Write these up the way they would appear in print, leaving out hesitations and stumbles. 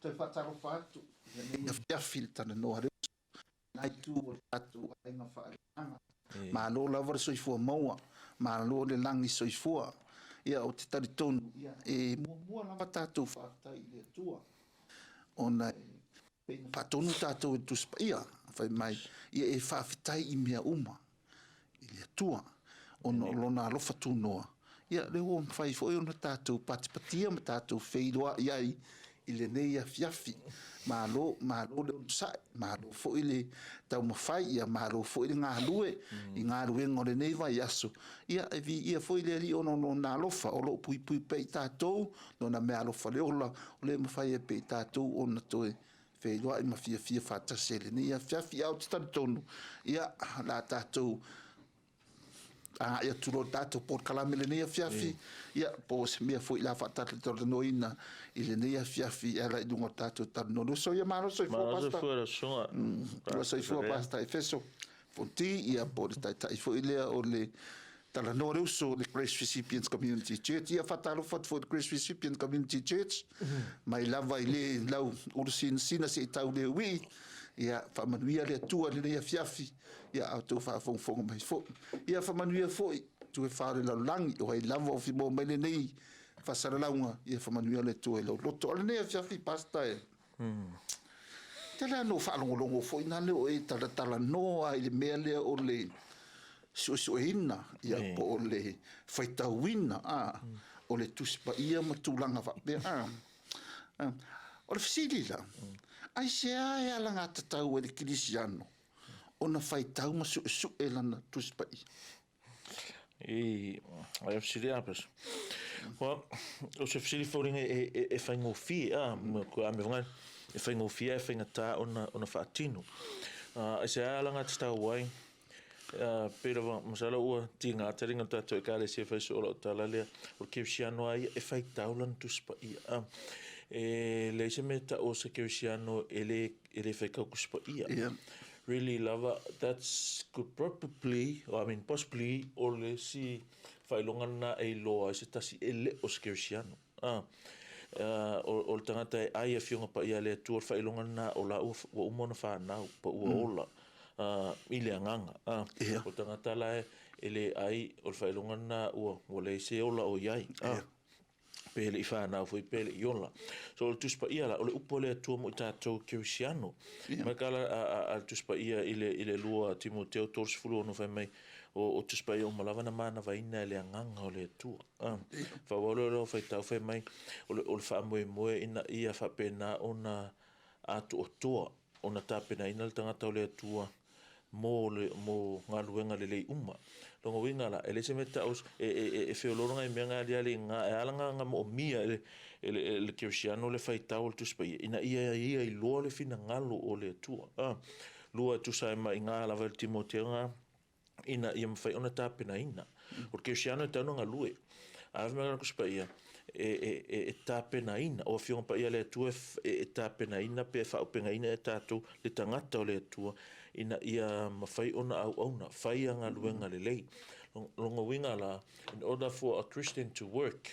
Toe faatalofa atu i lenei afiafi i le talanoa a le uso i lena itu o le tatou aiga faaleagaga. Malo lava le soifua maua, malo le lagi soifua. Ia ou te talitonu, ia e muamua lava tatou faafetai i le Atua ona e pei ona faatonu tatou e le Tusi Paia, fai mai, ia e faafetai i mea uma i le Atua ona o lona alofa tunoa, ia lea ua mafai foi ona tatou patipatia ma tatou feiloai ai i lenei afiafi. Malo, malo le onosai, malo foi le taumafai, ia malo foi le galue i galuega o lenei vaiaso. Ia e viia foi le Alii ona o lona alofa o lo o puipui pea i tatou, lona meaalofa le ola, o lea e mafai ai pea i tatou ona toe feiloai ma fiafia faatasi ai i lenei afiafi. Ae ou te talitonu, ia, o le a tatou agai atu loa i le tatou polokalame i lenei afiafi, ia, po o se mea foi o le a faatalatalanoaina i lenei afiafi e ala i luga o le tatou talanoa. Uso ia, malo soifua, Malo Pastor. soifua lau susuga. Ua soifua Pastor Efeso Fonti, ia, po o le taitai foi lea o le Talanoa le Uso, le Grace Recipients Community Church. Ia, faatalofa atu foi i le Grace Recipient Community Church, mai lava i le lau ulusinasina seia tau le uii. Ia, faamanuia le Atua i lenei afiafi, ia, a outou faafogafoga mai foi. Ia, faamanuia foi itu e fa o le lalolagi, o ai lava o fimoa mai lenei faasalalauga, ia faamanuia le Atua i lou loto. O lenei afiafi, Pastor, e tele lava ina ou faalogologo foi na lea o e talatalanoa i le mea lea o le suesueina, ia, po o le faitauina o le Tusi Paia ma tulaga faapea. O le fesili la, aisea e alagatatau ai le kerisiano ona faitau ma suesue lana Tusi Paia? I ai fesili a pes. Well, o se fesili foliga e faigofie a, ko a me whangai, e faigofie e faigata ona faatino. Aisea e alagatatau ai, pei lava, masalo ua tiga taliga o le tatou Ekalesia e fai soo lau tala lea, o le kerisiano lava ia e faitau lana Tusi Paia. E leai se mea e tau o se kerisiano e le faitau Tusi Paia. Really lava, that's could probably, I mean possibly, o le isi faailoga lena e iloa ai se tasi e le o se kerisiano. O le tagata e ai Afioga Paia a le Atua, o le faailoga lena o la ua uma ona fanau, pa ua ola i le agaga. O le tagata la e le ai, o le faailoga lena ua leai se ola o i ai. Pe le i fanau foi pe le i ola. So o le Tusi Paia la, o le upu a le Atua mo i tatou kerisiano. Mai ka la a le Tusi Paia i le 2 Timoteo 36 fai mai, o Tusi Paia uma lava na manavaina e le agaga o le Atua. Faaauau lea o lau faitau fai mai, o le faamoemoe ina ia faapena ona atoatoa, ona tapenaina le tagata o le Atua mo galuega lelei uma. Lona uiga la, e leai se mea e tau e feoloolo nai mea na aliali i ina, e ala ona moomia e le kerisiano le faitau o le Tusi Paia, ina ia ia iloa le finagalo o le Atua. Lua e tusa ai ma i ina lava i le Timoteo na, ina ia mafai ona tapenaina. O le kerisiano e tatau ona galue. A fai mai le Tusi Paia, e tapenaina, o Afioga Paia a le Atua e tapenaina pe faaaupegaina e tatou le tagata o le Atua ina ia mafai ona auauna, faia galuega lelei. Lona uiga la, in order for a Christian to work,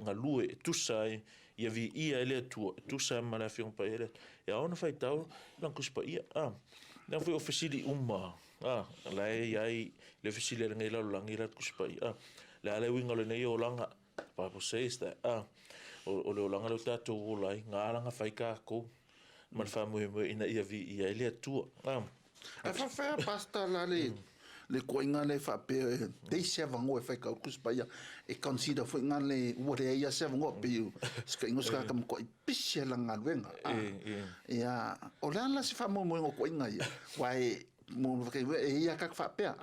galue e tusa ai, ia viia ai le Atua, e tusa ai ma le Afioga Paia a le Atua, e ao ona faitau lana Tusi Paia. Lea foi o fesili uma, la e i ai le fesili a lenei lalolagi la le Tusi Paia. Le a le uiga o lenei olaga? The Bible says that. O le olaga lea ua tatou ola ai, na ala ona fai tatou ma le faamoemoe ina ia viia ai le Atua. Ae faafefea Pastor la le ituaiga lea faapea e leai se avanoa e fai tau Tusi Paia e consider foi na le ua leai lava se avanoa pei o se taimi o se tagata matuai pisi lana galuega. Ia o le a la se faamoemoega o ituaiga ia? Aua e e i ai lava tagata faapea,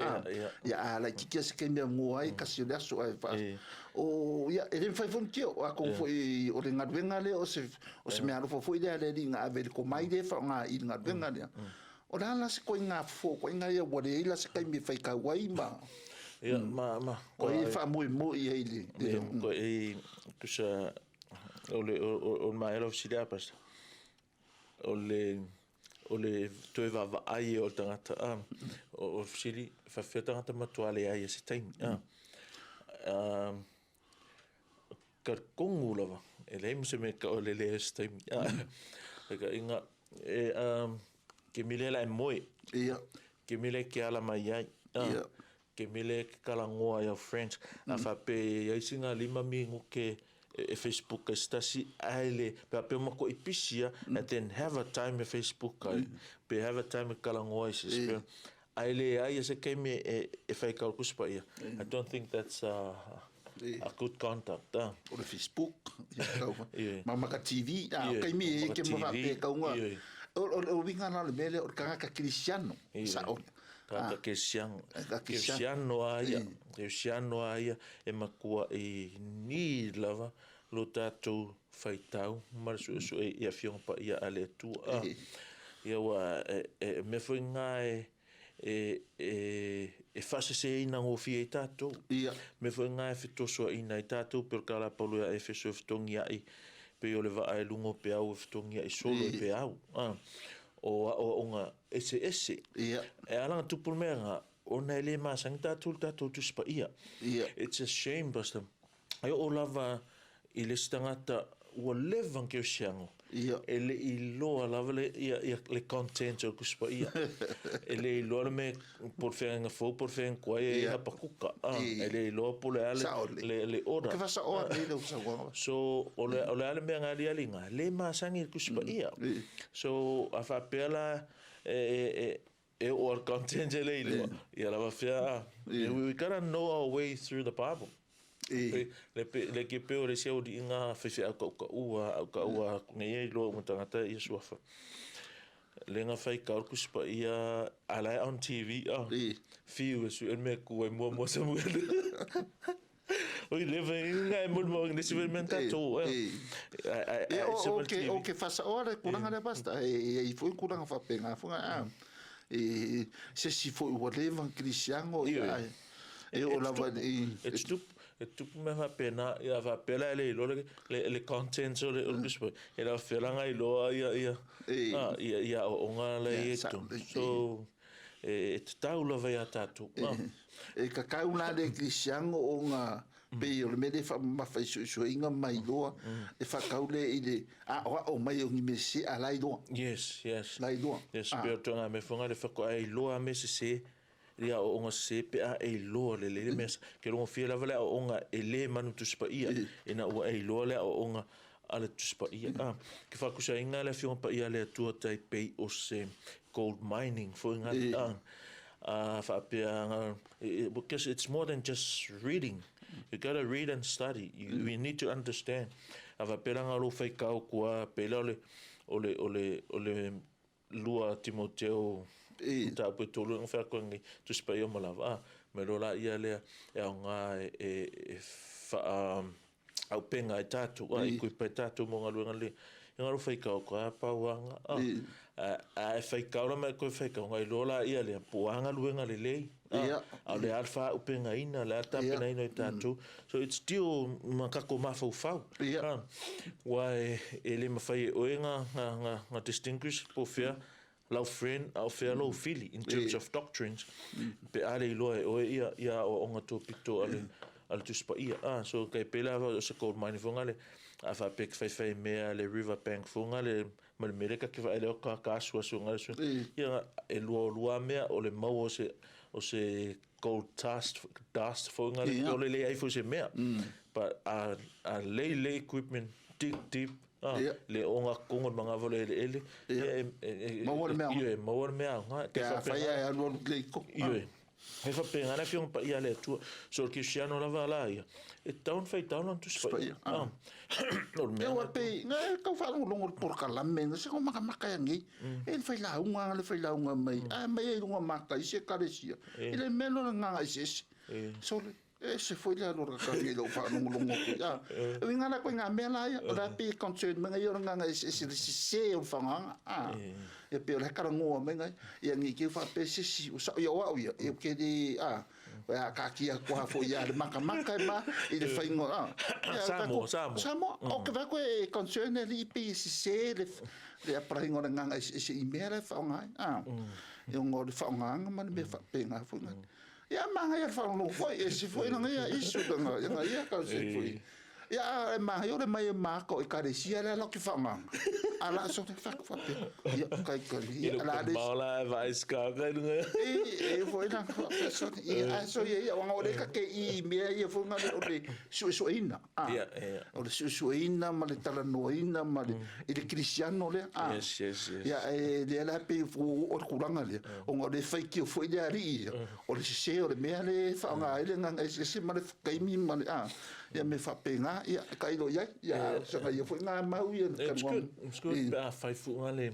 ia a laitiiti lava se taimi e avanoa ai tasi o le aso ae o ia e le mafai foi ona tio atonu foi o le galuega lea o se meaalofa foi lea a le Alii na ave i le tomai lea e faaaoga i le galuega lea. O le a la se ituaiga fofo o ituaiga ia ua leai la se taimi e faitau ai ma Ia ma o ai e faamoemoe i ai i le E tusa o le maea lau fesili a Pastor. O le toe vaavaai o le tagata, o le fesili, e faapefea tagata matua leai ai se taimi. Talitonu lava, e leai ma se mea e tau o le leai o se taimi. Faitaʻiga, e, ke mile la e moe. Ia. Ke mile ke ala mai ai. Ia. Ke mile ke talanoa i au friends. A faapea e iai sina 5 minute e Facebook ai se tasi, ae le, pe a pe o matuai pisi a, and then have a time e Facebook ai, pe have a time e talanoa ai se isi, pe, ae leai se taimi e fai kau kusi paia. I don't think that's a good conduct. O le Facebook, ia tau, ma maka TV, a, o taimi e ke ma faapea kauga. O le uiga la o le mea lea, o le tagata kerisiano, sao. Tagata kerisiano. Kerisiano a ia, kerisiano a ia e matua i ni lava lo tatou faitau ma le suesue i Afioga Paia a le Atua. Ia ua e mea foi na e faaseseina gofie ai tatou. Ia. Mea foi na e fetosoaina ai tatou pei o le tala a Paulo ia Efeso e fetogiai pei o le vaa e luga o peau e fetogiai solo e peau. O aoaoga eseese. Ia. E ala ona tupu le mea lena, ona e le masani tatou i le tatou Tusi Paia. Ia. It's a shame, Pastor. E oo lava i le isi tagata ua leva ona kerisiano. Ia. E le i iloa lava le, ia, ia, le content o le Tusi Paia. E le iloa le mea po o le feagaiga fou po o le feagaiga tuai e i ai Hapakuka. E le iloa po o le a le, le, le order. Ke faasaoa nei lau saunoaga. So, o le, o le a le mea na aliali ina, le masani i le Tusi Paia. So, a faapea la, e, e, e oo a le content e le iloa, ia lava fea, we gotta know our way through the Bible. Le le ke pe o le isi auliiga faifeau kaʻukaʻua aukaua aku nei e iloa uma tagata ia suafa. Le na faitau le Tusi Paia a la e on TV a. Fiu e sui e le mea e tu ai muamua Samuele. Oi le vai nga e molimau i nisi mea na tatou e. Ia o ke faasaoa le tulaga lea Pastor, e i ai foi tulaga faapena foi a. E se isi foi ua leva ona kerisiano ia ae e oo lava i. E tutupu, e tutupu mea faapena, ia faapea la e le iloa le content o le Tusi Paia, e le o afea la ona iloa ia ia ia aoaoga la e i ai i totonu. So e tatau lava ia tatou. E kakau la le kerisiano ona pei o le mea lea e faamamafa i suesueina ma iloa, e faatau lea i le aoao mai o ni mea sese a la e iloa. Yes, yes. La e iloa. Yes, pei o tulaga mea foi lea faatoa e iloa mea sese, i aoaoga sese pe a e iloa lelei le mea. Ke logofia lava le aoaoga e le manu Tusi Paia, ina ua e iloa le aoaoga a le Tusi Paia. A, ke faakusaina le Afioga Paia a le Atua tai pei o se gold mining foi nga a, a faapea because it's more than just reading. You gotta read and study. You, we need to understand. A faapea la nga o lou faitau kua pei la o le o le o le o le 2 Timoteo mataupu e 3 e fai atu ai nei Tusi Paia uma lava. A, me loa la ia lea e aoga e faa aupenga ai tatou, a equip ai tatou mo galuega lelei. Ia ngaro faitau ka pau anga, a, a e faitau la mai koe faitau, ngai loa la ia lea, po o a galuega lelei, a, a o le a le faaupegaina, le a le tapenaina o i tatou. So it's still ma tatou mafaufau, a, aua e le mafai e oe na distinguish po o fea lau friend a o fea lou fili in terms of doctrines pe a le iloa e oe ia ia aoaoga topito a le a le Tusi Paia. Ah, so kai pela o se gold mine fo ngale a fa pe fai fai mea le river bank fo ngale ma le mele ka ke fa ele o ka ka sua sua ngale sua. Ia e lua lua mea o le mau o se gold dust dust fo ngale o le le ai fo se mea. But a lei le equipment dig deep. A, le o nga kongo ma nga vole ele ele. Ia. Maua le mea aoga. Ioe, maua le mea aoga. Pe a fai ae alualu lelei i totonu. Ioe. He whapenga le Afioga Paia a le Atua. So o le Keristiano lava la ia, e tatau ona faitau lana Tusi Paia. O le mea Ua pei, na e tau faalogologo i le polokalame, na se ko makamaka ia nei. E le failauga, le failauga mai, a mai ai luga mata i se ekalesia. E le mea lona gaga eseese. So le, E ese foi le alu o le kakahi i lou faalogologo atu i a. E uiga la koe ngā mea la ia, o le a pei e concern mai ngai o le gaga eseese le sese o le whangaanga. A, ia pei o le hakarangoa mai ngai, ia ngi keu whaapea sesi, o sao ia o au ia, e ke le, a, a kakia kua foi ia le makamaka e ma, i le whaingo, a. Ia, Samoa, Samoa. Samoa, o ke wha koe e concern e li pei e sese le, le aparahinga o le gaga eseese i mea la e whaonga ai. A, e onga o le whaongaanga ma le mea whaapenga foi ngai. Ia manaia le faalogologo foi, ese foi lana ia isu lana ia ia ka se foi. Ia, e mahi o le mai e mako i karesia le ala ki whaanganga. Ala so te whak whape. Ia, kai kai. Ia, ala le. Maola e vai ska kai lunga. E, e fo ina whape so. Ia, a so ia, ia, wanga o le ka ke i mea ia fo ngā o le suesueina. Ia, ia. O le suesueina ma le talanoaina ma le, i le Kristiano lea. Yes, yes, yes. Ia, e le ala pe o le kuranga lea. O ngā le whaikio fo i le ari ia. O le sese o le mea le whaanga ai le nganga ese ma le kaimi ma le, ia me whapenga, ia, kailo iai, ia, sanga ia fo ngā mau ia. It's good, it's good. Pe a whai fu'unga le,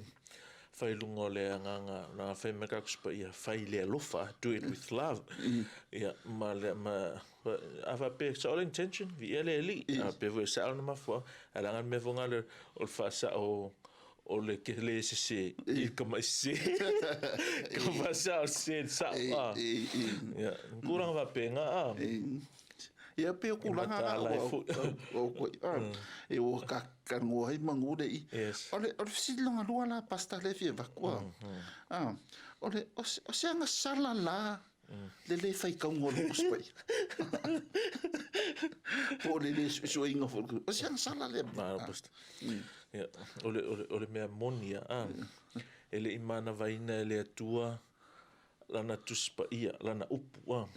whai lunga o le anganga, nā whai me ka kusipa ia, whai le alofa, do it with love. Ia, ma le, ma, a wha pe sa ole intention, vi ia le li, a pe fo e sa ona mafua, a langa me fo ngā le, o le wha o, o le ke le se se, i ka mai se, ka wha sa o se, sa, a. Ia, kuranga wha pe ngā, a. Ia pe o kulanga o e o ka kangoa i mangure i. O le fisilonga lua la pasta le fia vakua. O le o se anga sala la le le fai kaunga o le kuspai. Po le le suinga fo. O se anga sala le. Ma pasta. Ia o le mea monia a. E le imana vaina e le atua lana tuspa ia, lana upu,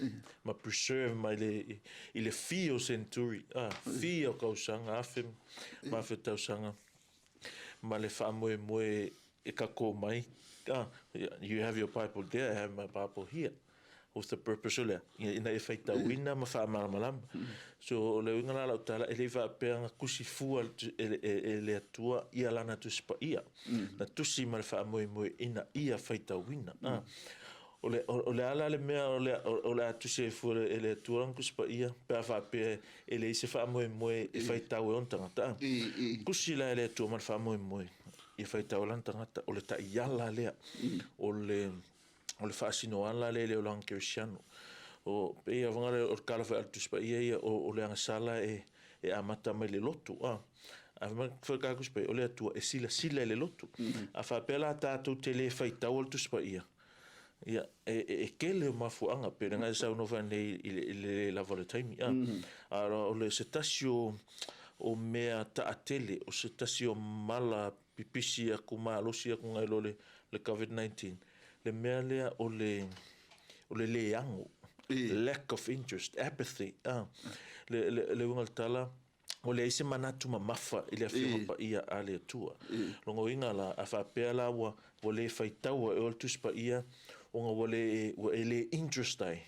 ma preserve mai le, i le fio century, fio kausanga, afe, ma afe tausanga, ma le whaamoe moe e kako mai, you have your Bible there, I have my Bible here. What's the purpose o lea? Ina e whaitauina ma whaamalamalama. So, o le uinga la lau tala, e le whaapea kusi fua e le atua ia lana tuspa ia. Na tusi ma le whaamoe moe ina ia whaitauina. O le ala le mea o le atusi e fua e le atua lana kusi pa ia, pe a whaapea e le ise whaamoe moe e whaitau e on tangata. Kusi la e le atua ma le whaamoe moe e whaitau lana tangata, o le ta iala lea, o le whaasino ala le le o langa kerisiano. O pe ia wanga le o le kala whai atusi pa ia ia o le angasala e amata mai le lotu. A whai kusi pa ia o le atua e sila sila e le lotu. A whaapea la tātou te le whaitau o le tusi pa ia. Ia, e kele o mafuanga, pe nga e sau nofa nei i le lava le taimi. A o le se tasi o mea taatele, o se tasi o mala pipisi aku malosi aku ngai lo le COVID-19. Le mea lea o le leango, lack of interest, apathy. Le unga le tala, o le aise manatu mamafa i le awhionga pa ia a le atua. Longo inga la, a whaapea la ua le whaitaua e o le tusi pa ia, o ngā ua e le interest ai.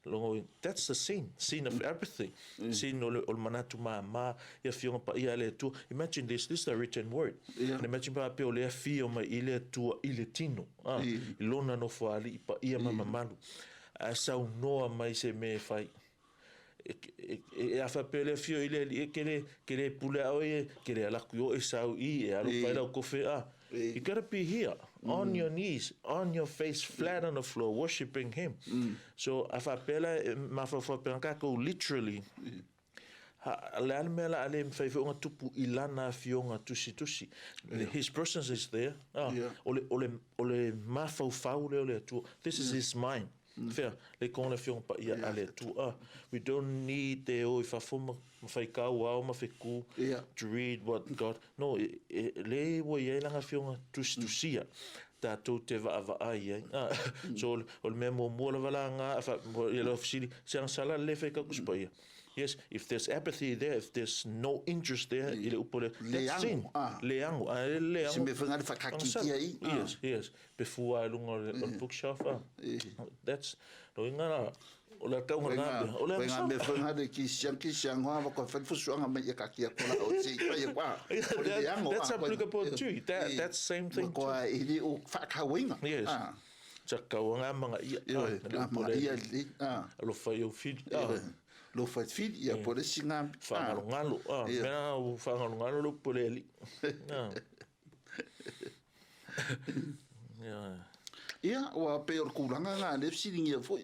Longo, that's the sin, sin of apathy. Sin o le manatu mama, ia whionga pa ia a le atua. Imagine this, this is the written word. And imagine pa pe o le awhio mai i le atua i le tino. I lona no whaali i pa ia mamamalu. A sau noa mai se me whai. E a whapea le whio i le ali e ke le pule ao e ke le alaku o e sau i e alo whai lau kofe a. You gotta be here, on your knees, on your face, flat on the floor, worshipping him. So a whapea la, ma whapea kako literally, le ale mea la ale mwhai whaunga tupu i lana whionga tusi tusi. His presence is there. O le mawhauwhau le o le atua. This is his mind. Fair, le kong le whionga pa ia ale atua. We don't need te o i whafoma, mwhai kau au, mwhai ku, to read what God... No, le ua ia langa whionga tusi tusia. Tātou te vaavaa ia. So, o le mea mua lava la ngā, ia le ofisili, se ang sala le whai kakuspa ia. Yes, if there's apathy there, if there's no interest there, i le upo le... That's sin. Leango. Leango. Se me whangare whakakitia i. Yes, yes. Pe fua e lunga o le bookshelf. That's... No inga la... O le kaunga ngā pia. O le angsa. Me whangare ki siang hoa wako whanfusuanga mai e kakia kola o te i pai e kwa. O le leango. That's applicable too. That's same thing too. Kwa i le o whakawinga. Yes. Tsa kauanga manga ia. Ngā manga ia. Alo whai o whiri. Lo whai whiri ia po le singa. Whangalongalo. Mena o whangalongalo lo po le ali. Ia, ua pe o le kūlanga ngā le fisilingia foi,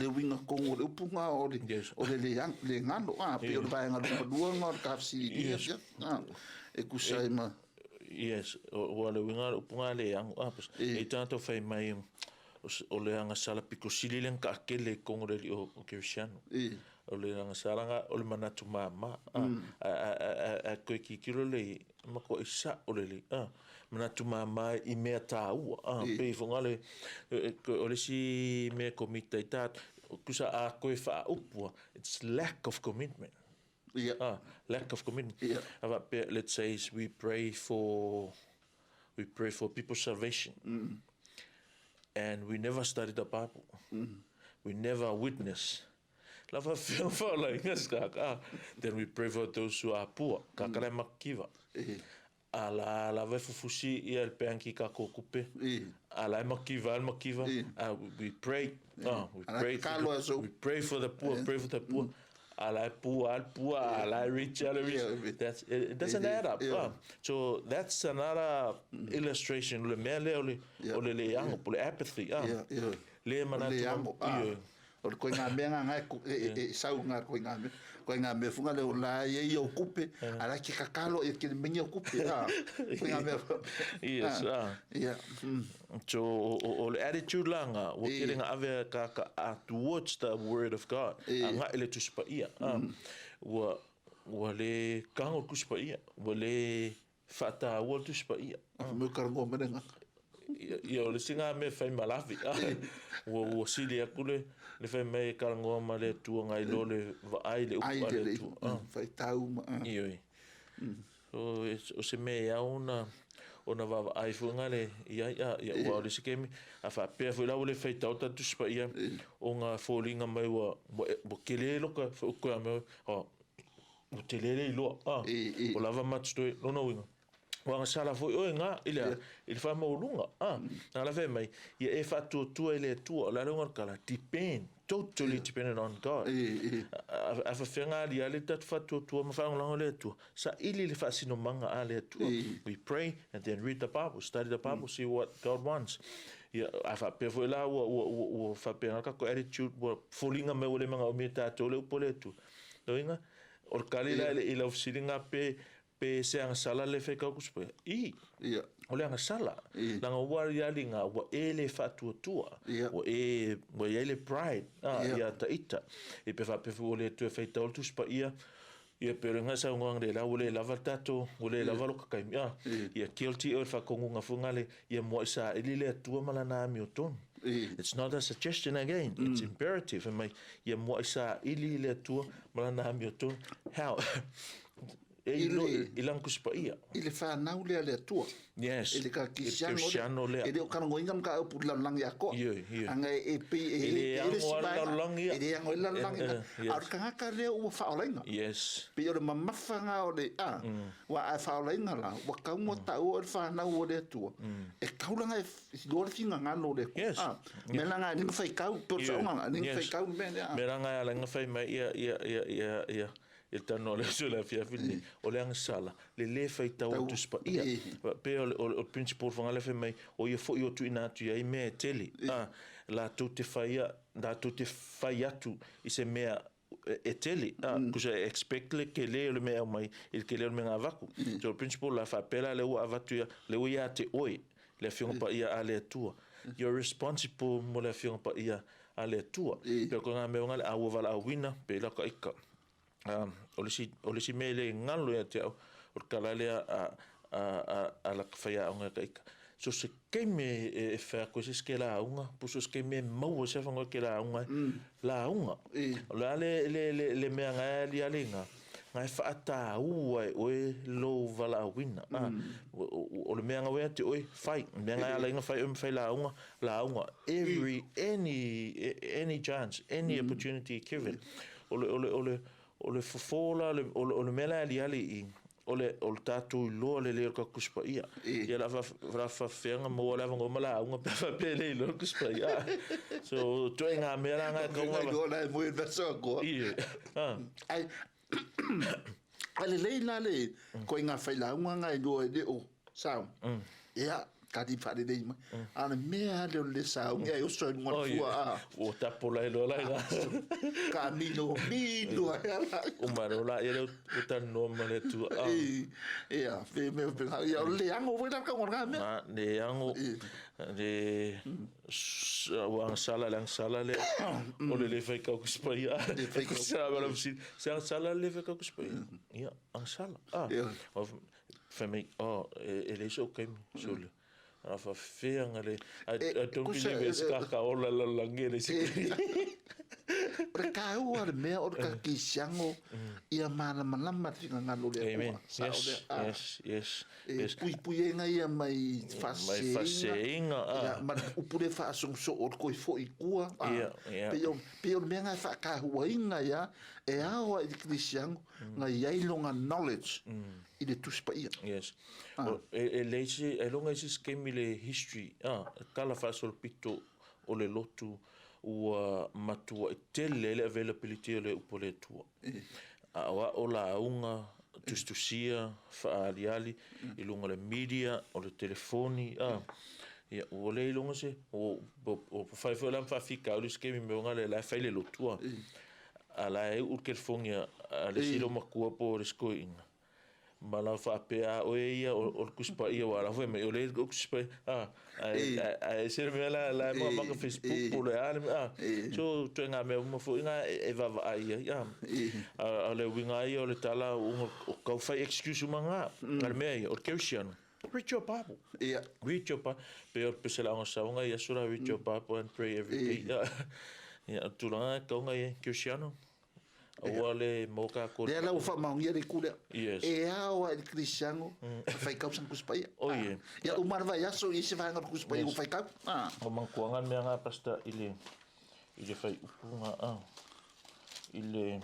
le winga kongo le upunga o le le ngalo, pe o le vaenga lupa ngā o le ka fisilingia, e kusa e ma. Yes, ua le winga le upunga le ango, e tātou whai mai o le anga sala piko sili le ngā kele kongo le li o Kerisiano. O le agasalaga o le manatu mama. A koe kikilo le i matua i sa'o lelei manatu mama i mea taua pei foga le o le isi mea commit ai tatou tusa a koe faaupu it's lack of commitment. Lack of commitment. A faapea, let's say we pray for people's salvation and we never study the Bible. We never witness. La faafefea faolaina se. Then we pray for those who are poor. Ka kala makiva. A la lava e fufusi ia le peanki ka ko kupe. A la e makiva al makiva. We pray. We pray. We pray for the poor, pray for the poor. A la e poor, al poor, a la e rich, al rich. That's it, it doesn't add up. So that's another illustration. Le mea lea o le leago, po le apathy. Le manatu. O le koinga mea ngā e sau ngā koinga mea. Koinga mea funga le o la e i o kupe, a la ki kakalo e ki mengi o kupe. Koinga mea. Yes. So o le attitude langa, ua kele nga ave ka towards the word of God. A nga ele tusipa ia. Ua le kango tusipa ia. Ua le whaataua tusipa ia. Mu karango mene ngā. Ia o le singa me fai malafi. Ua sili aku le fai mai karangoa ma le tua ngai lo le vaai le upu a le tua. Fai tau ma. Ioe. So o se mea au na ona vaavaai foi le ia ia ia ua o le sikemi a faapea foi la ua le faitau tatou tusi paia o ga foliga mai ua kele loka foi koe a mea ua tele le iloa ua lava matutoe lona uiga ua agasala foi oe ga i le faamaualuga a la fai mai ia e faatuatua i le Atua o le a le uga o le kala depend totally dependent on God. A fafeaga ali le tatou faatuatua ma faalagolago le Atua saili le faasinomaga a le Atua. We pray and then read the Bible, study the Bible, see what God wants. Ia a faapea foi la ua faapena le attitude ua foliga mai ua le magaomia tatou le upu o le Atua loiga o le kali la i lau fesiliga pe se agasala le faitau tusi paia i o le agasala laga ua alialiga ua e le faatuatua ua e ua iai le pride ia taita e pe faapea foi ua le toe faitau le tusi paia ia pe o le ga saunoaga le la ua le lava le tatou ua le lava lo kakaimi ia guilty oe le faatonuga foi gale ia mua'i saili le Atua ma lana amiotonu. It's not a suggestion again, it's imperative e mai ia mua'i saili le Atua ma lana amiotonu. How e i lana tusi paia. I le whanau lea le Atua. Yes. I le kakisiano lea. E le o karangoinga ma ka upu lalolagi akoa. Anga e pe e le ago a lalolagi ia. E le ago i lalolagi. A o le kangaka lea ua whaolainga. Pe o le mamafanga o le a. Ua a whaolainga la. Ua kaunga tau o le whanau o le Atua. E kaulanga e loa le finga ngano le Yes. Me langa ni whai kau. Pe o saonga. Ni whai kau me lea. Me langa ala nga fai mai ia ia ia ia ia i le tanoa le aso le afiafi lenei o le agasala le lē faitau o tusi paia pe o le principle fagale fai mai o ia foʻi o tuuina atu iai mea e tele a latou te faia latou te fai atu i se mea e tele kusa e expect le kele o le mea aumai i le kele o le mea gavaku. So le principle la faapea la le ua avatu ia le ua ia te oe le afioga paia a le Atua. You're responsible mo le afioga paia a le Atua pe ko ngā mea o ngale a ua valaauina pe la ka ika o le isi mea le galo ia te au o le kala lea a la faiaoga ka ika so se keime e whea koe se ke lauga po so se keime e maua se whango ke lauga lauga o le ale le mea ngai ali ali nga ngai whaataua e oe lo valaauina o le mea ngawea te oe fai mea ngai ala inga fai oe fai lauga lauga every any chance, any opportunity given o le fofola o le mea la ali ali i o le tatou iloa le leo ka tusi paia ia la la faafeaga maua le avanoa ma lauga pe faapea le iloa le tusi paia so toe ngā mea la ngai kaunga iloa la e moe vaso koa. Ie. Ai a le lei la le ko ngā whailauga ngai loa e le o sao. Ia. study faalelei mai. A o le mea lava lea o le le saugi ae oso ai luga o le fua a. Ua tapo lai loa la ina. Ka mino mino ai ala. Uma loa la ia lea ua talanoa ma le Atua. Ia, pe mea pe ia o le leago foi la le tauga o lena mea. A, leago le ua agasala le agasala lea o le le faitau Tusi Paia. Le faitau. Sa ma lau fesili, se agasala le le faitau Tusi Paia? Ia, agasala. Ah, fai mai, oh, e leai sou taimi, sole. A faafefea na le I don't believe e se kakaola lalolagi e leai se taimi. O le taua o le mea o le kakisiano ia malamalama le finagalo o le Atua. Sao lea. Yes, yes, yes. E puipuiga ia mai faaseseina ia, ma le upu lea faasoosoo o le toe foi i tua. Pei o, pei o le mea lena e faatahuaina ia, e ao ai i le kerisiano na i ai lona knowledge i le Tusi Paia. Yes. E leai se, ailoga i se isi taimi le history, tala faasolopito o le lotu ua matuai tele ai le availability o le upu a le Atua. A o ao lauga, tusitusia, faaaliali i luga o le media, o le telefoni, ia, ua le iloga se, ua fai foi la ma faafitauli se taimi mea o lea la e fai le lotu, a la e uu le telefoni a le isi loomatua po o le isi toeaina, Ma lau faapea, a oe ia o le Tusi Paia aua o la foi fai mai o lea o le Tusi Paia, a, ae ese le mea la, la e makamaka Facebook po o le a le mea, a. So, ituaiga mea uma foi na e vaavaai i ai, a. A o le uiga lava ia o le tala, o tau fai excuse uma na, a le mea ia, o le kerisiano, read your Bible. Read your Bible. Pei o le pese laaogasauga i aso la, read your Bible and pray every day. Ia, o le tulaga lena e tatau ona i ai, kerisiano. Aua le maua tatou. Lea la ua faamaonia le itu lea. Yes. E ao lava i le kerisiano e faitau sana Tusi Paia. Oh yeah. Ia uma le vaiaso i isi vaega o le Tusi Paia ua faitau. O manatuaga le mea na Pastor i le i le fuaiupu na i le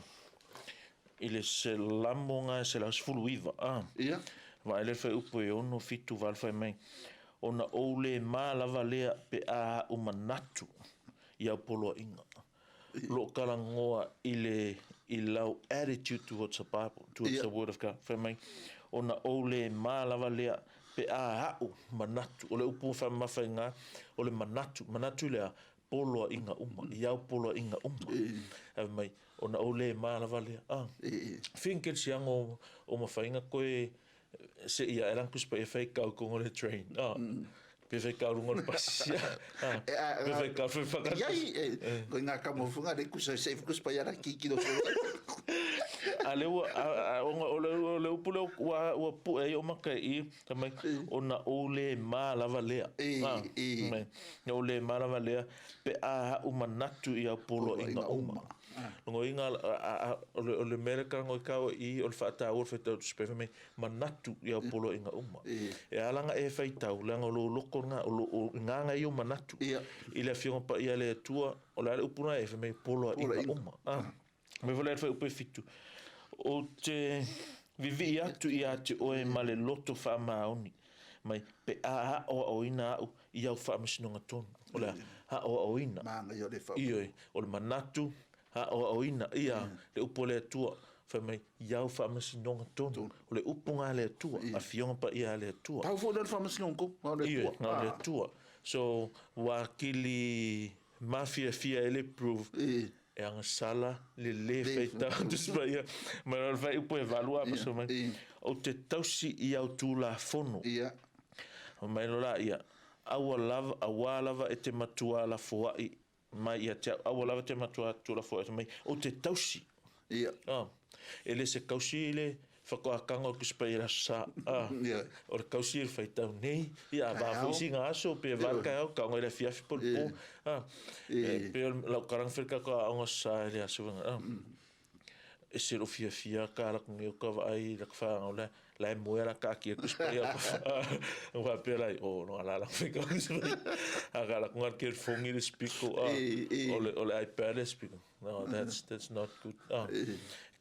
i le Salamo na e 119 a. Ia. Vaai le fuaiupu e 6, 7, 8 fai mai, Ona ou le ma lava lea pe a a'u manatu i au poloaiga. Loo talanoa i le i lau attitude towards the Bible, towards the word of God. Fai mai, ona ou le ma lava lea pe a a'u manatu. O le upu faamamafa i ina, o le manatu. Manatu i le a? Poloaiga uma, i au poloaiga uma. Fai mai, ona ou le ma lava lea. Ah. Fia ni kerisiano o mafai ona toe Se ia e lana Tusi Paia fai kau kongo le train. Ah. Pe fai kau runga le pasi. Ah. Pe fai kau fai whakatu. Iai, ko ngā kamo funga le kusa se Tusi Paia la ki ki A le ua, a, o, o, le, o le upu lea ua, ua pu'e ai o maka i, fai mai, ona ou le mā lava lea. E, Mai, na ou le mā lava lea, pe a a'u manatu i au poloaiga uma. Logoina, o le mea lea ka ngoi kau i o le faataua o le faitau Tusi Paia, fai mai, manatu i au poloaiga uma. E ala ona e faitau, leaga o lou loko lena, o lo, o i ina ia ou manatu. I le Afioga Paia a le Atua, o le a le upu lena e fai mai, poloaiga uma. Mai foi lea i le fuaiupu e 7, Ou te vivii atu ia te oe ma le loto faamaoni mai, pe a aoaoina au i au faamasinoga tonu. O le a? Aoaoina. Manaia o le wha. Ioe, o le manatu, aoaoina, ia, le upu a le Atua, fai mai, i au faamasinoga tonu. O le upu lena a le Atua, Afioga Paia a le Atua. Pau foi lea o le faamasinoga tonu, na o le Atua. Ioe, na o le Atua. So, ua atili mafiafia ai le proof, e agasala le lē faitau Tusi Paia mai le fuaiupu e 8 a paso mai, Ou te tausi i au Tulafono. Fai mai loa laia, Aua lava, auā lava e te matuā lafoaʻi mai ia te au, aua lava te matuā tulafoaʻi mai, ou te tausi. E le se tausi i le whakaakanga o Tusi Paia i le Aso Sa, a, o le tausi i le faitau nei, ia, a va foi isi ngā aso, pe va le taeao, taonga i le afiafi po o le po, a, e pei o lau karanga whare kaka a aonga sa i le aso venga, a, e se lou fiafia ka ala ku nei o ka vaai i laka whaanga o le, la e moe ala ka aki e Tusi Paia, a, faapea la i, oh, no ala ala whaika o Tusi Paia, a ka ala ku ngā ke fongi le spiko, a, o le iPad le spiko. No, that's not good. Ah.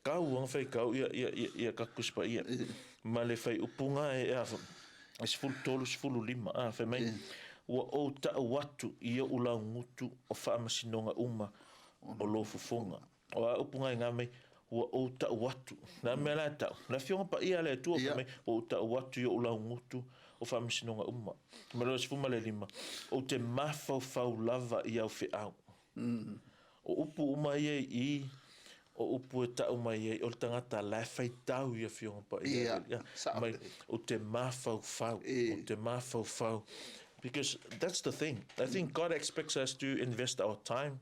Kau anga fai kau ia ia ia ia ka Tusi Paia. Ma le fuaiupu e a e 13 15 a fai mai ua ou ta'u atu i o'u laugutu o faamasinoga uma o lou fofoga. O a upu ga i ga mai Ua ou tau atu. Le a mea la e tau? Le Afioga Paia a le Atua fai mai, Ua ou tau atu i ou laugutu o faamasinoga uma. Ma le 15, Ou te mafaufau lava i au feau. O upu uma ia i i, o upu e tau mai ai o le tagata la e faitau i Afioga Paia a le Alii. Mai, ou te mafaufau, ou te mafaufau. Because that's the thing. I think God expects us to invest our time,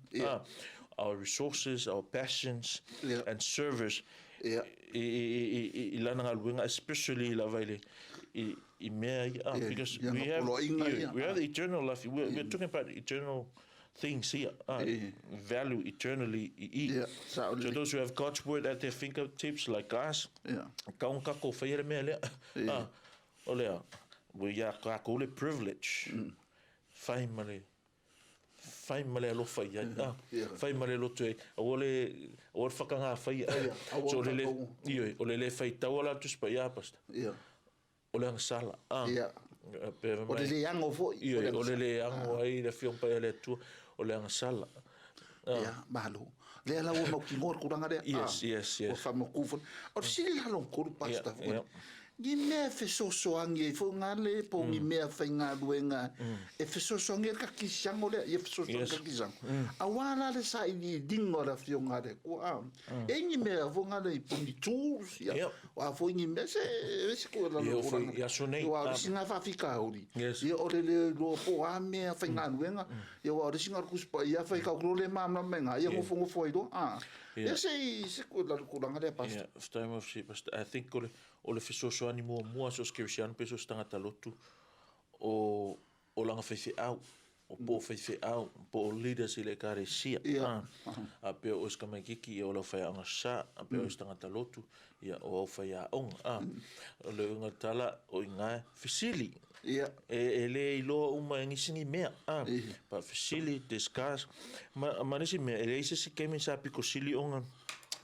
our resources, our passions and service i lana galuega, especially lava i le i mea ia, because we have the eternal life. We're talking about eternal things here, value eternally i i. So those who have God's word at their fingertips like us, kau kako whaia le mea lea. O lea, ua ia kākou le privilege, fai ma le, fai ma le alofa i ai, fai ma le loto i ai, aua le, aua le whakangāwhaia. So o le le, ioe, o le le faitaua la Tusi Paia, Pastor. O le agasala. O le le ago foi. Ioe, o le le ago ai le Afioga Paia a le Atua, o le agasala. Ia, malo. Lea la ua mautinoa le tulaga lea. Yes, yes, yes. Ua faamautu foi. O le fesili la lona tolu, Pastor, foi, ni mea e fesoasoani ai foi ngale po o ni mea faigaluega e fesoasoani ai le kakisiano lea, ia fesoasoani le kakisiano. Aua la le sailiiliga o le Afioga a le Atua, a. E i ai ni mea foi ngale po o ni tools, ia, o a foi ni mea, se se ko la lo foi i aso nei. Aua o le isi na faafitauli, ia o le le iloa po o a mea faigaluega, ia aua o le isi na o le Tusi Paia fai tau le malamalama mai na, ia nofonofo ai loa, a. Ia se i se ko la tulaga lea, Pastor. Yeah, time of Pastor. I think o le fesoasoani muamua so o se kerisiano pe so o se tagata lotu o lana faifeau, o po o faifeau, po o leaders i le ekalesia. A pea o se tamaititi, ia o lau faiaoga sa, a pea o se tagata lotu, ia o au faiaoga. O le uiga o le tala, o i ina fesili. E le iloa uma e nisi ni mea. Pa fesili, discuss. Ma le isi mea, e leai se isi taimi sa pito sili ona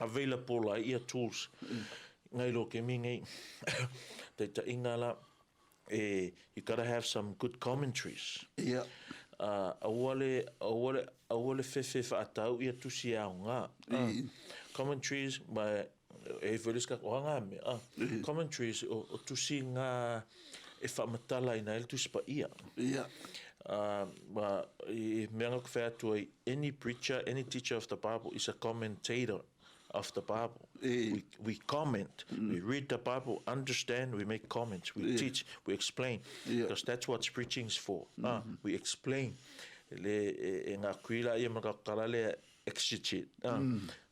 available ai ia tools. Ngai lo kemi nei. Taitaiga la, you gotta have some good commentaries. Aua le, aua le, aua le fefe whaatau ia tusi e aoga. Commentaries, ma e foi le ska o ngā mea. Commentaries o tusi ngā e whaamatala ina ele tusi pa ia. Ma i mea ngā whai atu ai, any preacher, any teacher of the Bible is a commentator of the Bible. We comment, we read the Bible, understand, we make comments, we teach, we explain. Because that's what preaching is for. We explain. Le e ngā kuila ia ma ka le exegete.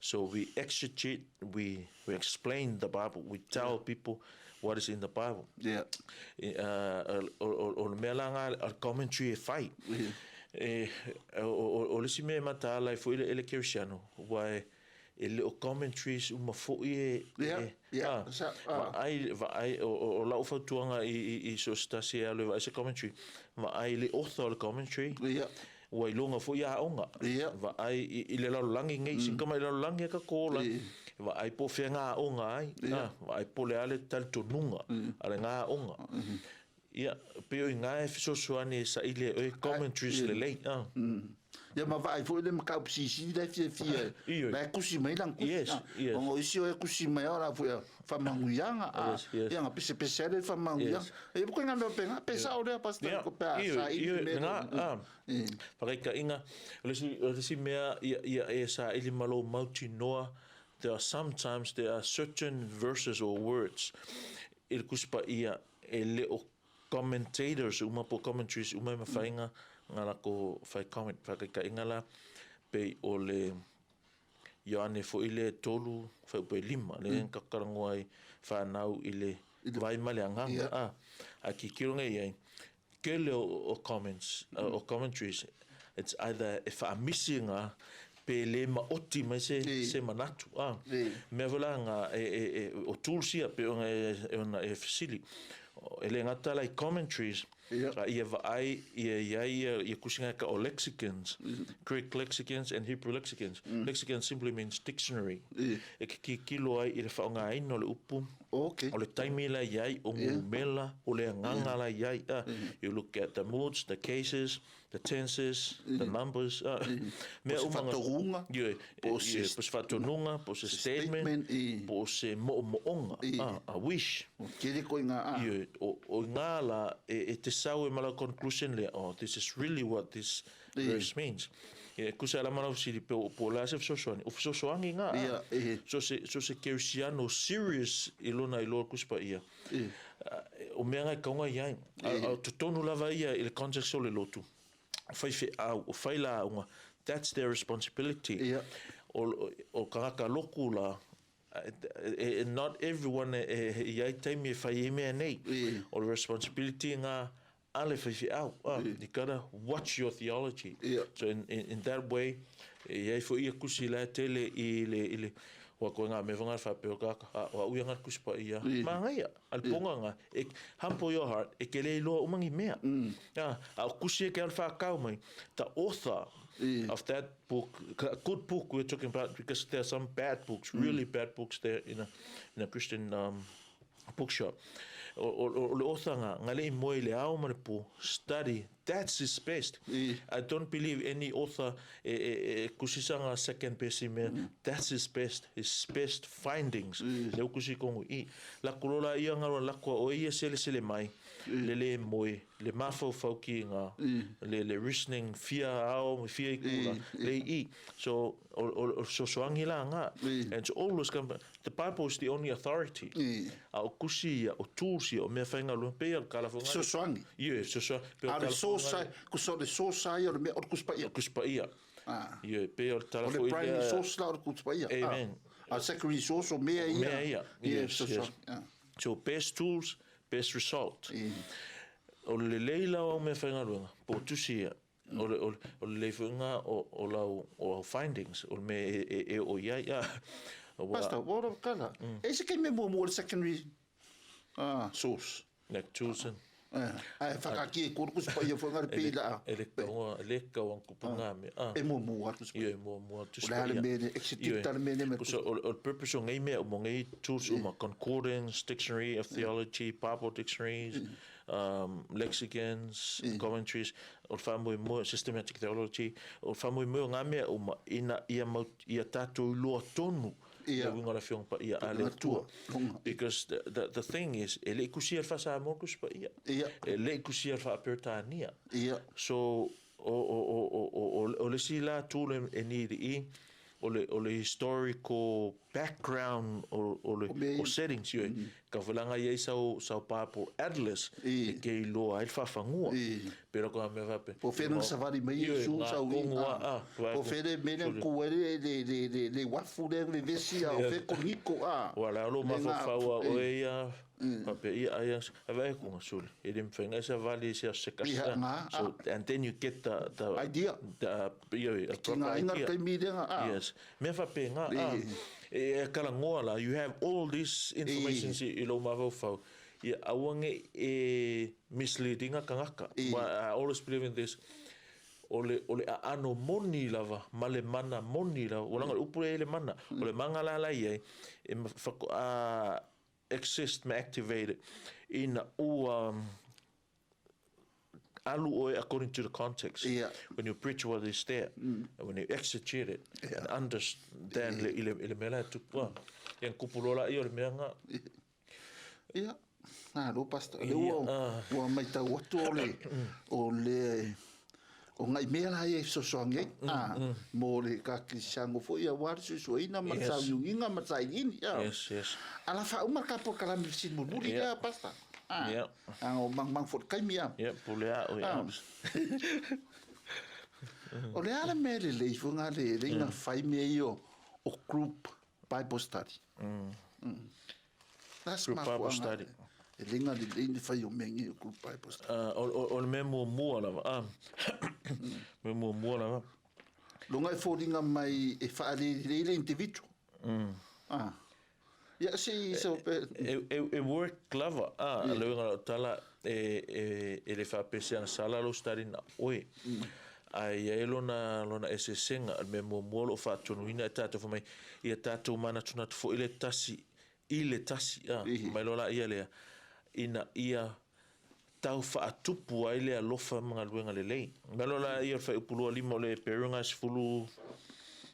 So we exegete, we explain the Bible, we tell people what is in the Bible. O le mea la ngā a commentary e whai. E, o le isi mea e mataala ai foi le kerisiano, ua e le o commentaries uma foi e, vaai, vaai, o lau fautuaga i so se tasi e alu e vaai se commentary, vaai le author o le commentary, ua iloga foi aoga. Vaai i le lalolagi nei, sika mai lalolagi e ka kola, vaai po fea ngā aoga ai, vaai po le ale talitonuga, a le ngā aoga. Ia, pe o i ngā e fesoasoani e saili e oe commentaries lelei. Ia ma vaai foi le mataupu silisili la e fiafia Ioe. la e tusi mai lana tusi. Yes, yes. Ona o isi o e tusi mai o la foi faamanuiaga Yes, yes. ia na pesepese ai le faamanuiaga. Ia po ngā mea penga pe sao lea Pastor ko pe a Ioe, saili ioe, mea ngā, Whakaikainga, o le isi mea ia e saili ma lou mautinoa, there are sometimes there are certain verses or words i le Tusi Paia e le o commentators uma po commentaries uma e mawhainga ngā lako whai comment whakaikainga la pei o le Ioane foi le 3 whai upe 5 le kakarangoa ai whanau i le vai ma le anganga. A ki kiro ngai ai kele o comments o commentaries, it's either e whaamisi ngā pe le ma oti mai se se manatu. Mea foi la ngā e o tools ia pe ona e ona e fesili. E le gata la i commentaries, a ia vaai ia i ai ia kusinga e ka o lexicons, Greek lexicons and Hebrew lexicons. Lexicon simply means dictionary. E ke kikilo ai i le whaongaina o le upu, o le taimi la i ai, o ngumela, o le anganga la i ai. You look at the moods, the cases, the tenses, the numbers. Mea Po se whatoruga. Po se whatonuga, po se statement, po se mo'omo'oga, a wish. O tele koe ngā a. Ioe, o ngā la, e te sau e mala conclusion lea, oh, this is really what this verse means. E kusa la mana usili pe o la se fesoasoani, o fesoasoani ngā a. So se kerisiano serious i lona i loa kusipa ia. O mea ngai kaunga i ai. O totonu lava ia i le context o le lotu. O whai wheau, o whai launga, that's their responsibility. O kangaka loku la, not everyone i ai taimi e whai e mea nei. O le responsibility ngā a le whai wheau. You gotta watch your theology. So in that way, i ai fo ia kusi la tele i le wa koe ngā mea whangar whapeo kaka, wa uia ngā kusi pa ia. Mā ngai al ponga ngā, e, humble your heart, e ke lei loa umangi mea. A o kusi e ke al whakau mai, the author of that book, a good book we're talking about, because there are some bad books, really bad books there in a Christian bookshop. O le author ngā, ngā lei moe le ao ma le pō, study, that's his best. I don't believe any author e kusisanga second best i mea, that's his best findings. Le ukusi kongu i. La kulola ia ngā roa lakua o ia sele sele mai, le le moe, le mawhau ki ngā, le reasoning fia ao, fia i kula, le i. So, o sosoangi la ngā. And so all those come, the Bible is the only authority. A o kusi ia, o tools ia, o mea whainga lua, pe ia kala whangai. Sosoangi? Ie, sosoangi. A le sosa, kusa o le sosa ia, o le mea o le kusipa ia. Kusipa ia. Ie, pe o le tala O le primary source la o le kusipa ia. Amen. A secondary source o mea ia. Mea ia. Ie, sosoangi. So best tools, best result. O le leila o mea whainga lua, po tusi ia, o le leifuinga o lau o findings, o le mea e o ia ia. Pastor, what of kala? E se kei me mua le secondary source. Like tools and... Ai whakaki e kore kusipa ia whangare pēla a. E le kaua kupu ngā mea. E mua mua kusipa. Ia, e mua mua kusipa ia. O le hale mene, execute tale mene me kusipa. O le purpose o ngei mea, o ngei tools uma, concordance, dictionary of theology, Bible dictionaries, lexicons, commentaries, o le whamui mua, systematic theology, o le whamui mua ngā mea uma, ina ia tātou loa tonu le winga la whionga pa ia a le tua. Because the thing is, e le kusia le whasa amor kusipa ia. E le kusia le whaaperetania. So, o le si la tūle e niri i, o le historical background o settings, ka whalanga ia i sau Bible Atlas, e kei loa ai le whawhangua. Pero ko mea whape. Po whenung safari mai i su sau i. Po whene mene kua le wafu le le vesi a o whe koniko a. Wala alo mawhawhaua o e ia, whape ia aia, awa e kunga suli. E lim whenga esa vali se a seka. So, and then you get the idea. The proper idea. Yes. Mea whape ngā a. E kala ngoa la, you have all this information i lo mawhawhau. Ia awange e misleading a kangaka. I always believe in this. O le aano moni lava, ma le mana moni lava. O langa upu e le mana. O le manga la la ia e exist ma activate ina ua alu oe according to the context. When you preach what is there, and when you exegete it, and understand le i le mea la e tupu. Ia kupu lola ia o le mea ngā. Ia, nā, lo pastor. Le ua mai tau atu o le o ngai mea la ia i fesoasoani ai mo le ka krisiano foi ia wari suisuaina ma le sauiugiga ma le sailiili. Ala faauma le ka polokalame fesili mulimuli lea pastor. O manumanu foi le taimi a. Ia, pule a'u ia. O le a le mea lelei foiga le leiga fai mea ia o group Bible study. Group Bible study. E leiga lelei le fai o mea nei o group Bible study. O le mea muamua lava. Mea muamua lava. Loga e foliga mai e faalelelei le individual. Ia se i pe. E work lava, a le uiga o lau tala, e le faapea se agasala lou study na oe. Ae i ai lona eseesega. O le mea muamua o lo o faatonuina e tatou fai mai, ia tatou manatunatu foi le tasi i le tasi, a, mai loa laia lea, ina ia tau faatupu ai le alofa ma galuega lelei. Mai loa laia o le fuaiupu 25 o le Eperuga 10,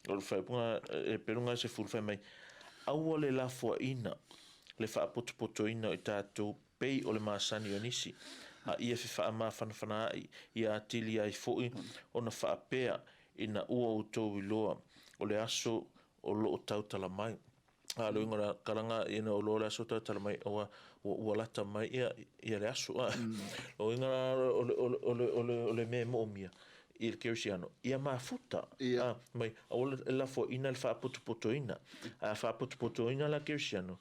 o le fuaiupuga Eperuga 10 fai mai, aua le lafoaiina le faapotopotoina o i tatou pei o le masani o nisi, a ia fefaamafanafanaai ia atili ai foi ona faapea ina ua outou iloa o le aso o lo o tautala mai. A le uiga o le kalaga ina o le aso tautala mai, ua ua lata mai ia le aso. O uiga o le mea e moomia i le kerisiano, ia mafuta. Mai, aua le lafoaiina le faapotopotoina. A faapotopotoina la kerisiano,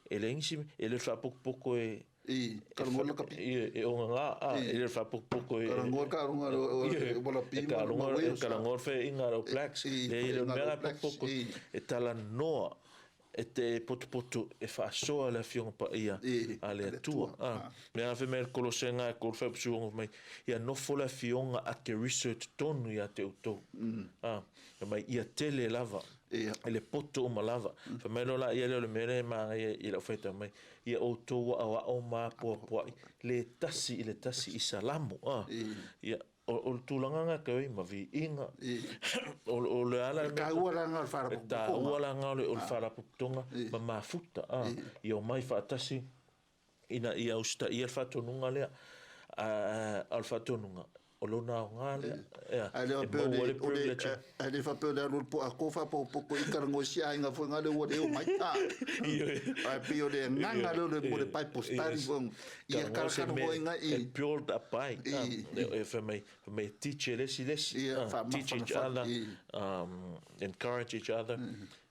e leai nisi, e le faapotopoto e I, karangoa la kapi. E ogaga, a, e le faapotopoto e Karangoa ka runga o wala pi ma Wales. Karangoa fe inga o Blacks. Le le mea la potopoto e talanoa e te potopoto e faasoa le afioga paia a le Atua. Mea fe mea Kolosenga e kolu fai mai, ia nofo le afioga a Keriso e totonu ia te outou. Mai ia tele lava e le poto uma lava. Fai mai loa laia lea o le mea lea e magaia i lau faitau mai, ia outou aoao ma apoapoai le tasi i le tasi i salamo. Ia, o le tulaga nga ke oi ma viiga. O le ala E taua la nga o le faalapotopotoga. Taua la nga o le faalapotopotoga ma mafuta. Ia o mai faatasi ina ia usitaia le faatonuga lea. A o le faatonuga, o lona aoga lea. Ae le faapea ae le faapea o le alu o le po a ko faapopopo i karangoa si aiga foi nga le ua le o mai. Ae pei o le agaga lea o le mo le Bible study foi. Ia kalakalagoa i. E build up ai. E fai mai teach e le isi le isi. Teach each other, encourage each other.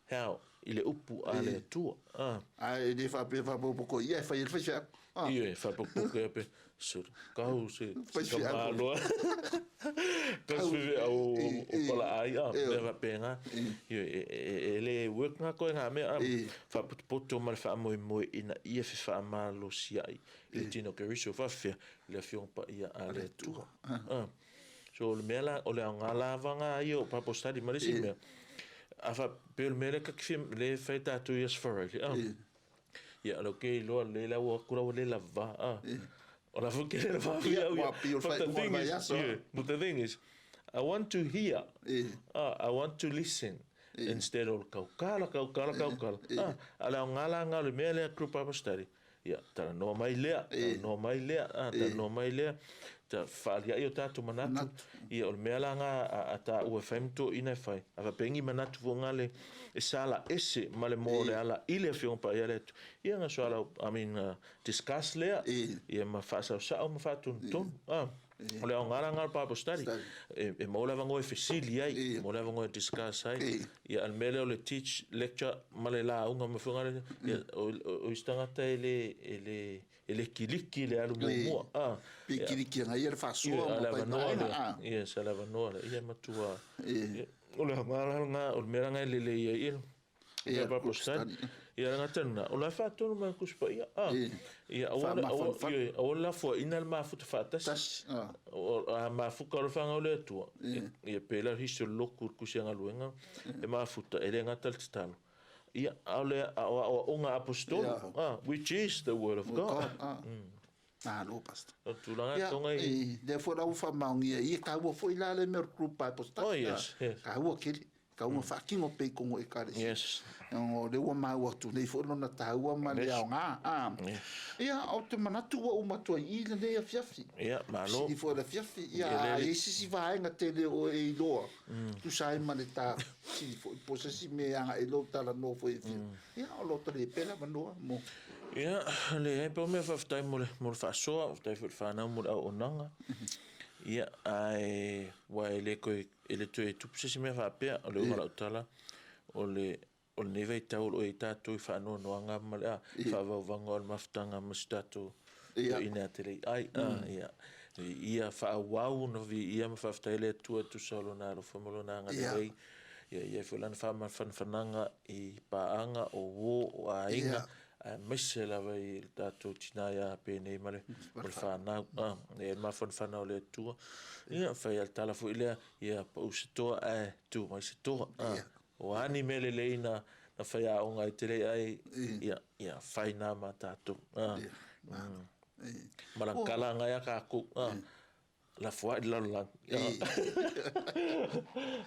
How? I le upu a le Atua. Ae le faapea faapopopo ia e fai e le faifeau. Ia e faapopopo ia pe sur kau se kamaloa. Kau se au o pala ai a me faapena. Ia e le work nga koe nga mea faapotopoto ma le faamoemoe ina ia fefaamalosi ai i le tino Keriso faafefea le afioga paia a le Atua. So o le mea la o le aoga lava nga ia o Bible study ma le isi mea. A fa pe o le mea lea ka fia le fai tātou i Aso Faraile. Ia, o ke iloa le la ua kura le lava. O la foi ke le lava ia. But the thing is, yeah, but the thing is, I want to hear. I want to listen. Instead of kaukala, kaukala, kaukala. A le aoga la nga o le mea lea group Bible study. Ia, talanoa mai lea, talanoa mai lea, talanoa mai lea. Ta faaliai o tātou manatu. Ia, o le mea la nga a tā ua fai ma ina e fai. A fapengi manatu fo nga le e sala ese ma le mo le ala i le afioga paia le atu. Ia nga so ala, I mean, discuss lea. Ia ma faasau ma faatonutonu. O le aoga la nga o le Bible study. E maua le avanoa e fesili ai, maua le avanoa e discuss ai. Ia, a le mea lea o le teach, lecture ma le lauga ma fuaga le, ia, o isi tagata e le kiliki le alu muamua. Pe kiliki anga ia le faasoa ma painaina. Yes, a le avanoa lea. Ia matua. O le aoga la nga, o le mea la nga e lelei ai ia. Ia Bible study. Ia nga tana, o la faatonu mai kusi paia. Ia aua le lafoaiina le mafuta faatasi. A mafuka o le whangau le Atua. Ia pela hisi o le loku kusi galuega e mafuta e le gata le tatalo. Ia a o le aoaoga apostolo, which is the word of God. Malo, pastor. O tulaga tonga i. Lea foi la ua faamaonia ia taua foi la le mea o le group Bible study. Oh yes, yes. Taua tele. Taua faatino pe i tonu o ekalesia. Yes. O lea ua maua atu nei foi lona taua ma le aoga. Ia, o te manatu ua uma atu ai i lenei afiafi. Ia, malo. Sili foi le afiafi. Ia, e isi si vaega tele o e iloa. Tusa ai ma le ta sili foi po se si mea aga e lou talanoa foi e fia. Ia, o lo tali e pela manoa mo. Ia, le ai pa mea faafetai mo le faasoa, faafetai foi i le whanau mo le auaunaga. Ia, ae ua e le koe e le toe tupu se isi mea faapea, o le uiga o lau tala, o le lenei vaitau o lo o i ai tatou i faanoanoaga ma le faavauvaga o le mafutaga ma si tatou toeaina ia te lei ai. Ia, ia faaauau ona viia ma faafetai le Atua e tusa o lona alofa ma lona agalelei. Ia i ai foi lana faamafanafanaga i paaga o uo o aiga, aemaise lava i le tatou tina ia Penei ma le fanau. E i ai le mafanafana o le Atua. Ia, fai lava le tala foi lea, ia pau se toa ae tu mai se toa. O a ni mea lelei na faiaoga ai te le ai, ia, ia fai nā ma tatou. Malangkala ngai a kākou. Lafo ai le lalolagi.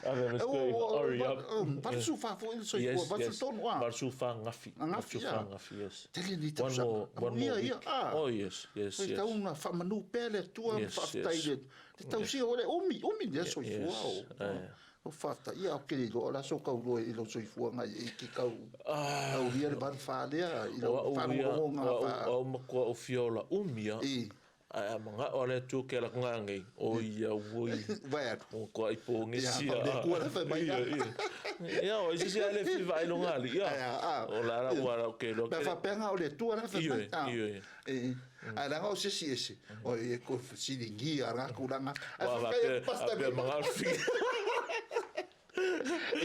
Ave let's go. Hurry up. 84 foi le soifua, 83 a. 84 gafi. Gafi, 84 gafi, yes. Tele ni tausaga. One more, one more week. Oh, yes, yes, yes. Tau na faamanu pea le Atua ma faafetai i le tausia o le umi, umi le soifua o. O faafetai, ia ou te le iloa o le a sou tauloa i lou soifuaga i ke kau aulia le 84 lea i lau faalogologoga fa. O au matua ou fia ola umi a. Ae a manao le Atua ke ala kunga ngei, o ia ui. Vai atu. O kua i pōgesi a. Ia, kua la whai mai. Ia, o isi si ale fi vai longa ali. Ia. O la la ua la ke lo. Pe whapenga o le Atua la whai mai. Ioe, ioe. Ae leaga o se isi ese, o e ko silingi a ngā kūlanga. Ae Wa whakaia pasta apea manga fi.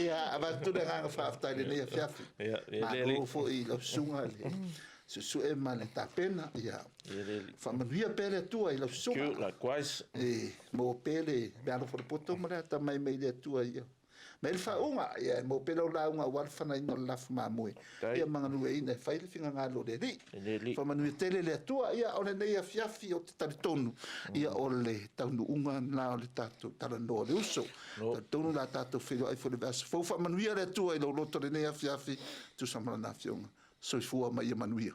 Ia, avatu le agaga faafetai lenei afiafi. Ia, ia le Malo foi i lau susuga le suesue ma le tapena. Ia, faamanuia pea le Atua i lau Thank you, susuga. likewise. E maua pea le meaalofa o le poto ma le atamai mai le Atua ia. Mai le faauuga, ia e maua pea lau lauga aua le fanaina o le lafu mamoe. Ia magalueina e fai le finagalo o le Alii. Le Alii. Faamanuia tele le Atua, ia o lenei afiafi ou te talitonu, ia o le taunuuga lena o le tatou talanoa o le uso. Talitonu la tatou feiloai foi i le vaiaso fou. Faamanuia le Atua i lou loto i lenei afiafi, tusa ma lana Afioga. Soifua ma ia manuia.